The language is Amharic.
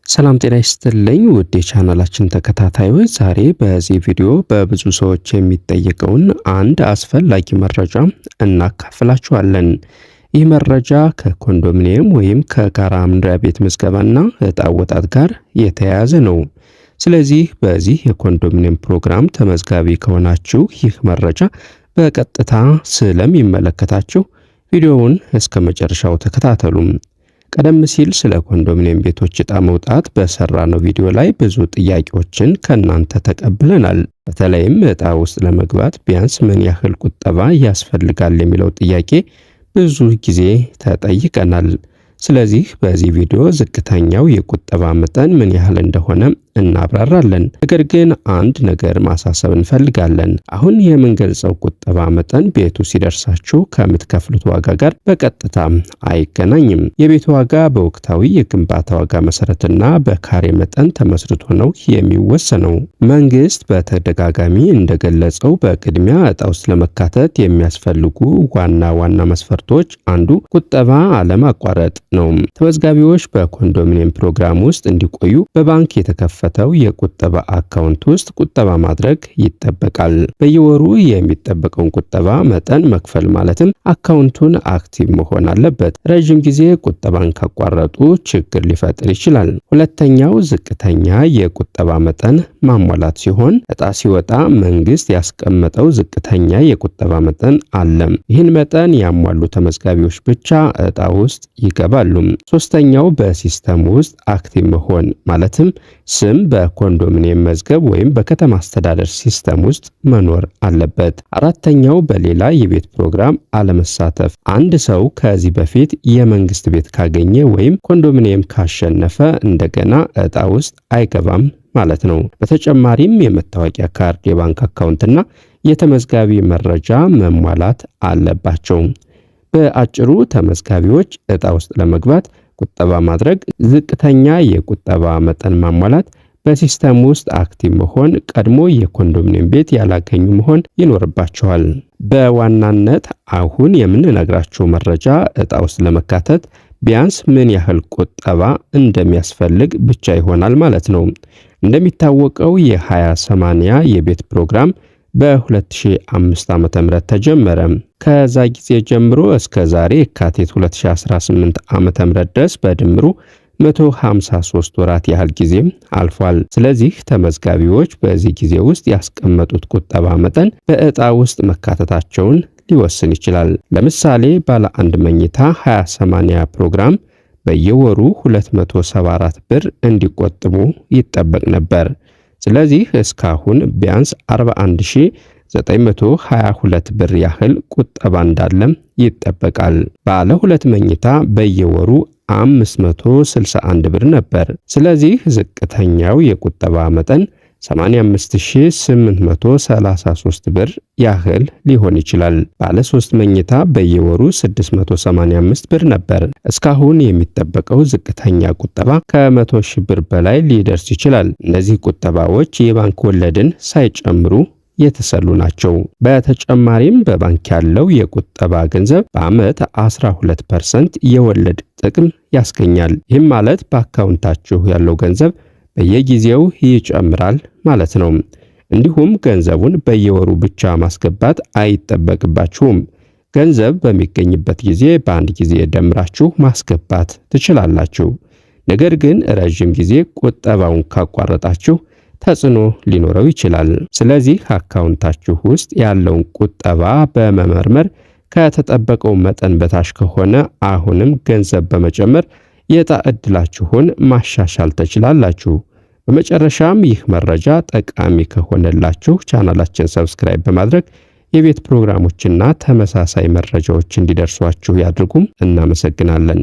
ሰላም ጤና ይስጥልኝ ውድ የቻናላችን ተከታታዮች፣ ዛሬ በዚህ ቪዲዮ በብዙ ሰዎች የሚጠየቀውን አንድ አስፈላጊ መረጃ እናካፍላችኋለን። ይህ መረጃ ከኮንዶሚኒየም ወይም ከጋራ መኖሪያ ቤት ምዝገባና ዕጣ አወጣጥ ጋር የተያያዘ ነው። ስለዚህ በዚህ የኮንዶሚኒየም ፕሮግራም ተመዝጋቢ ከሆናችሁ ይህ መረጃ በቀጥታ ስለሚመለከታችሁ ቪዲዮውን እስከ መጨረሻው ተከታተሉም። ቀደም ሲል ስለ ኮንዶሚኒየም ቤቶች ዕጣ መውጣት በሰራነው ቪዲዮ ላይ ብዙ ጥያቄዎችን ከእናንተ ተቀብለናል። በተለይም ዕጣ ውስጥ ለመግባት ቢያንስ ምን ያህል ቁጠባ ያስፈልጋል የሚለው ጥያቄ ብዙ ጊዜ ተጠይቀናል። ስለዚህ በዚህ ቪዲዮ ዝቅተኛው የቁጠባ መጠን ምን ያህል እንደሆነ እናብራራለን። ነገር ግን አንድ ነገር ማሳሰብ እንፈልጋለን። አሁን የምንገልጸው ቁጠባ መጠን ቤቱ ሲደርሳችሁ ከምትከፍሉት ዋጋ ጋር በቀጥታ አይገናኝም። የቤቱ ዋጋ በወቅታዊ የግንባታ ዋጋ መሰረትና በካሬ መጠን ተመስርቶ ነው የሚወሰነው። መንግስት በተደጋጋሚ እንደገለጸው በቅድሚያ ዕጣ ውስጥ ለመካተት የሚያስፈልጉ ዋና ዋና መስፈርቶች አንዱ ቁጠባ አለማቋረጥ ነው። ተመዝጋቢዎች በኮንዶሚኒየም ፕሮግራም ውስጥ እንዲቆዩ በባንክ የተከፈተው የቁጠባ አካውንት ውስጥ ቁጠባ ማድረግ ይጠበቃል። በየወሩ የሚጠበቀውን ቁጠባ መጠን መክፈል ማለትም አካውንቱን active መሆን አለበት። ረዥም ጊዜ ቁጠባን ካቋረጡ ችግር ሊፈጥር ይችላል። ሁለተኛው ዝቅተኛ የቁጠባ መጠን ማሟላት ሲሆን ዕጣ ሲወጣ መንግስት ያስቀመጠው ዝቅተኛ የቁጠባ መጠን አለ። ይህን መጠን ያሟሉ ተመዝጋቢዎች ብቻ ዕጣ ውስጥ ይገባሉ። ሶስተኛው በ system ውስጥ active መሆን ማለትም ስም በኮንዶሚኒየም መዝገብ ወይም በከተማ አስተዳደር system ውስጥ መኖር አለበት። አራተኛው በሌላ የቤት ፕሮግራም አለመሳተፍ። አንድ ሰው ከዚህ በፊት የመንግስት ቤት ካገኘ ወይም ኮንዶሚኒየም ካሸነፈ እንደገና ዕጣ ውስጥ አይገባም ማለት ነው። በተጨማሪም የመታወቂያ ካርድ፣ የባንክ አካውንትና የተመዝጋቢ መረጃ መሟላት አለባቸው። በአጭሩ ተመዝጋቢዎች ዕጣ ውስጥ ለመግባት ቁጠባ ማድረግ፣ ዝቅተኛ የቁጠባ መጠን ማሟላት፣ በ system ውስጥ active መሆን፣ ቀድሞ የኮንዶሚኒየም ቤት ያላገኙ መሆን ይኖርባቸዋል። በዋናነት አሁን የምንነግራቸው መረጃ ዕጣ ውስጥ ለመካተት ቢያንስ ምን ያህል ቁጠባ እንደሚያስፈልግ ብቻ ይሆናል ማለት ነው። እንደሚታወቀው የ20/80 የቤት ፕሮግራም በ2005 ዓ.ም ተጀመረ። ከዛ ጊዜ ጀምሮ እስከ ዛሬ የካቲት 2018 ዓ.ም ድረስ በድምሩ 153 ወራት ያህል ጊዜም አልፏል። ስለዚህ ተመዝጋቢዎች በዚህ ጊዜ ውስጥ ያስቀመጡት ቁጠባ መጠን በዕጣ ውስጥ መካተታቸውን ሊወስን ይችላል። ለምሳሌ ባለ አንድ መኝታ 20/80 ፕሮግራም በየወሩ 274 ብር እንዲቆጥቡ ይጠበቅ ነበር። ስለዚህ እስካሁን ቢያንስ 41922 ብር ያህል ቁጠባ እንዳለም ይጠበቃል። ባለ ሁለት መኝታ በየወሩ 561 ብር ነበር። ስለዚህ ዝቅተኛው የቁጠባ መጠን 85833 ብር ያህል ሊሆን ይችላል። ባለ 3 መኝታ በየወሩ 685 ብር ነበር። እስካሁን የሚጠበቀው ዝቅተኛ ቁጠባ ከ100 ሺህ ብር በላይ ሊደርስ ይችላል። እነዚህ ቁጠባዎች የባንክ ወለድን ሳይጨምሩ የተሰሉ ናቸው። በተጨማሪም በባንክ ያለው የቁጠባ ገንዘብ በዓመት 12% የወለድ ጥቅም ያስገኛል። ይህም ማለት በአካውንታችሁ ያለው ገንዘብ በየጊዜው ይጨምራል ማለት ነው። እንዲሁም ገንዘቡን በየወሩ ብቻ ማስገባት አይጠበቅባችሁም። ገንዘብ በሚገኝበት ጊዜ በአንድ ጊዜ ደምራችሁ ማስገባት ትችላላችሁ። ነገር ግን ረዥም ጊዜ ቁጠባውን ካቋረጣችሁ ተጽዕኖ ሊኖረው ይችላል። ስለዚህ አካውንታችሁ ውስጥ ያለውን ቁጠባ በመመርመር ከተጠበቀው መጠን በታች ከሆነ አሁንም ገንዘብ በመጨመር የዕጣ ዕድላችሁን ማሻሻል ትችላላችሁ። በመጨረሻም ይህ መረጃ ጠቃሚ ከሆነላችሁ ቻናላችን subscribe በማድረግ የቤት ፕሮግራሞችና ተመሳሳይ መረጃዎች እንዲደርሷችሁ ያድርጉም። እናመሰግናለን።